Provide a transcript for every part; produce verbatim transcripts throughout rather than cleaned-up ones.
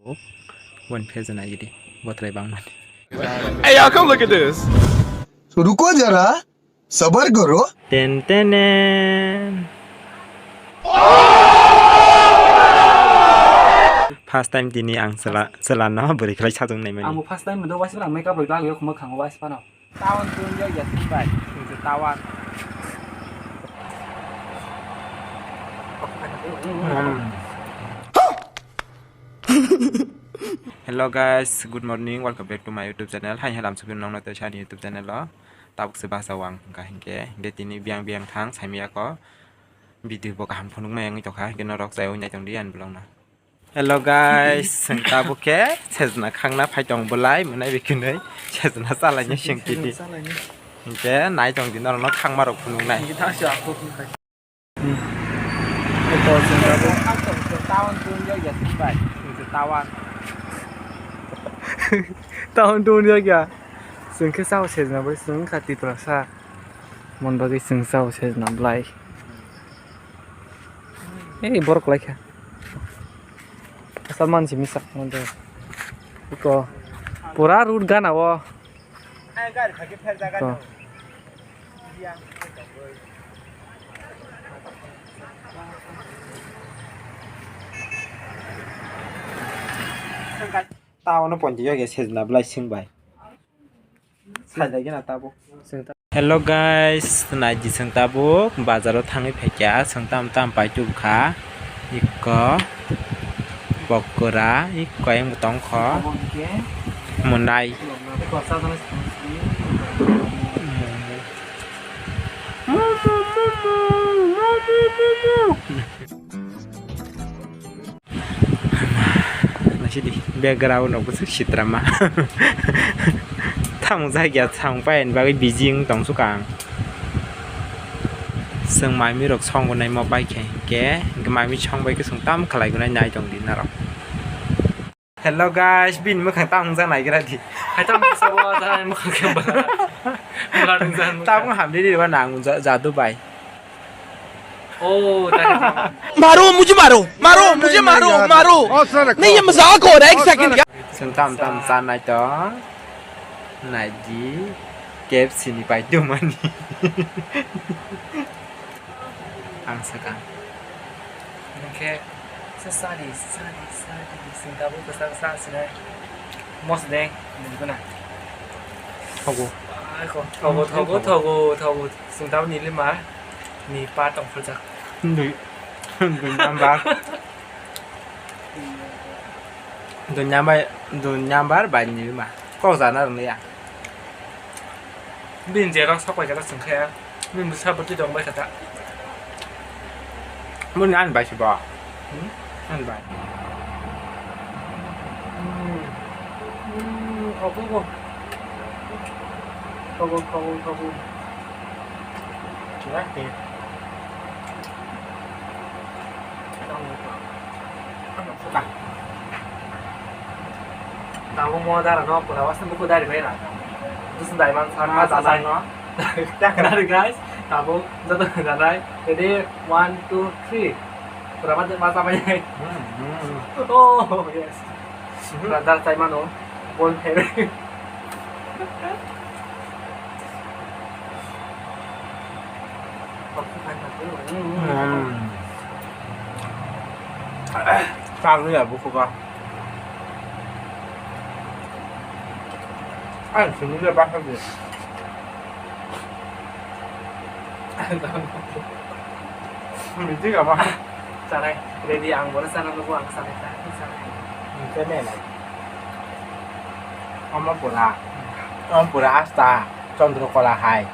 One page na idi, botrai bangmani. Hey, y'all, come look at this. तो रुको जरा, सबर करो। Ten tenen. First time tini ang chwla, chwla no bwrwi khlai sajwk naimani. Ang bo first time do waisa ang makeup roi bagwi khuma khango waisa pano. Town tun yo ya sing bai. Sing se town. Hello guys, good morning, welcome back to my YouTube channel. Hai halam sukin nong na tei sani YouTube channel o. Tabuk se basa wang ka hinke, hinke tini biang biang thang saimiyako. Video bo kaham phunuk mai wngwi tongkha, hinke norok chaywi nai tongdi ani vlog no. Hello guys, chwng tabuk khe sejna khangna phai tong bwlai, mwnai bikinwi sejna chalaini chwng tini. Hinkhe nai tong di norokno khangma rok phunuknai. Hinkhe thang si akhok hinkhe. Hmm. Eko chwng tabuk. Town tun yo ya sing bai. Hinkhe town. Town tun yo ya. Chwng khe sao sejna bai chwng kha Tiprasa. Mon bagwi chwng sao sejna bwlai. Ei borok kwlai kha. Asa man simi sak man de. Iko pura root gana o. Iko. Tao no ponti yo ge sejna bwlai sing bai. Hello guys, naidi chwng tabuk bazaro thangwi phaikha, chwng tam tam paitubkha, ikko pokora, ikko ayang bo tongkho, mwnai. Naisidi background rok bwswk sitrama. Tamo jagya chang paini bagwi busy wng tong sukang. Chwng mami rok song gonai mo bai khe hinkhe, hinkhe mami song bai khe chwng tam khlai gonai nai tong di norok. Hello guys, bini mwkhang tam wngja nai gra di. Hai tam sabo jani mwkhang khe ba. Ba wngja mwkhang. Tabuk hamri di ba nang wngja jadu bai. Oh, tare. मारो मुझे मारो मारो मुझे मारो मारो नहीं ये मजाक हो रहा है एक सेकंड का. Chwng tam tam chanai to naidi K F C ni paitubmani. Ang sakang. Hingkhe sa sadi sadi sadi singkabo kwsa kwsa sinai mos de nini guna. Thogo. Ai ko thogo thogo thogo thogo. Chwng tabuk ni lima ni pa tong phaljak. Dui, dui number. Dui number, dui number bai ni lima. Kok jana rwngya. Bini je rok sok bai kata chwng khe. Bini bwsa bwtwi tong bai kata. Bini ani bai se bo. Hmm? Ani bai. Hmm. Hmm. Obo bo. Obo, obo, obo. Tabuk mo dara no pura wasna buku dari bai ra. Dusun dai man san ma sa sai no. Dari guys, tabuk joto janai. Ready, one, two, three. Pura ma ma sa bai. Hmm, hmm. Oh, yes. Brother chai mano, bol pher. Hmm. Chak ya buku ka. Ay, sini dia bahas dia. Miji ka ba? Chanai, ready, ang bono chana nugo, ang chanai, chanai, chanai. Hingke ne nai. Omo pura, omo pura asta Chandra Kola hai.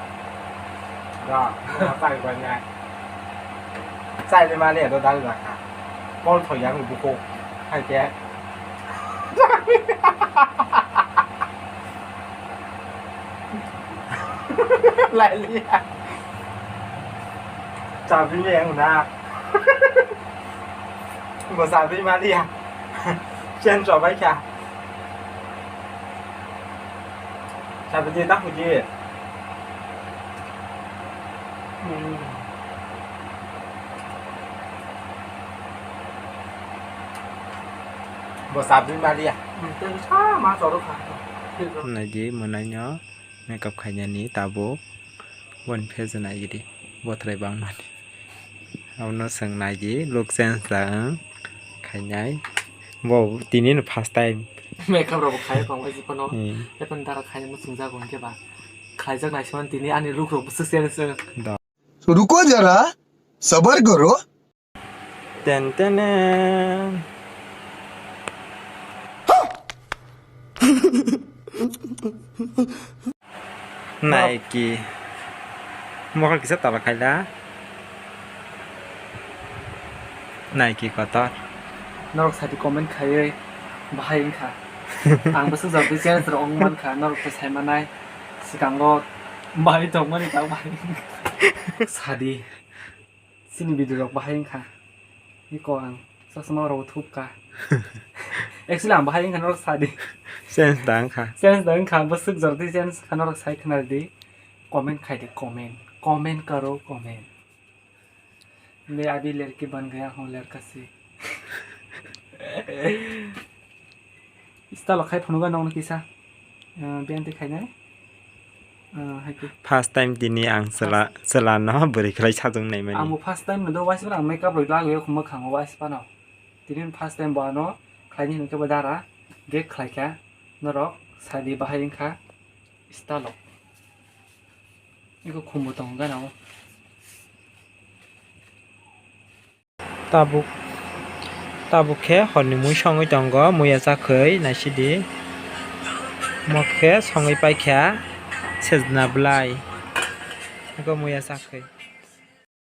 Da, omo chai bai nai. Chai le mani do dal rakha. Kol thoi yang buko. Hai ke. Lailiya. Chabi yang na. Bo chabi maliya. Chen chobai kha. Chabi je ta huji. Hmm. Naidi mwnaino makeup khainani tabuk boni face naigidi bothrai bangmani. Abono chwng naidi look change da wng khainai. Bo tini no first time. Makeup rok bo khai kong bai phano. Hmm. Epan dara khai mo chwng jago hwnkhe ba. Khlaijak nai swan tini ani look rok bwswk change wng. Da. रुको जरा, सबर करो। Ten tenen. Nike. Mokol kisa tala khaila. Nike kotor. Norok sadi comment khaiwi bahai wngkha. Ang bwswk jagwi challenge rok wng mankha, norok to sai manai. Swkango bahai tongmani tak bahai wngkha. Sadi. Chini video rok bahai wngkha. Iko ang chasma rok thupkha. Actually ang bahai wngkha norok sadi. Challenge da wngkha. Challenge da wngkha, bwswk jordi challenge kha norok sai khna di. Comment khai di, comment. Comment karo, comment. Be abhi ladki ban gaya hoon ladka se. Style khai phunuga nokno kisa. Ah, biyang twi khainai. Ah, hai khe. First time tini ang chwla, chwla no bwrwi khlai sajwk naimani. Ang bo first time no do waisa ang makeup rwi lagwi khumma khango waisa no. Tini first time bo ano khlaini hwnkhe bo dara. Ge khlaikha. Norok sadi bahai wngkha. Style. Iko khumbo tongo gana o. Tabuk, tabuk khe horni mui songwi tongo, muya chakhwi naisidi. Mo khe songwi paikha sejna bwlai. Eko muya chakhwi.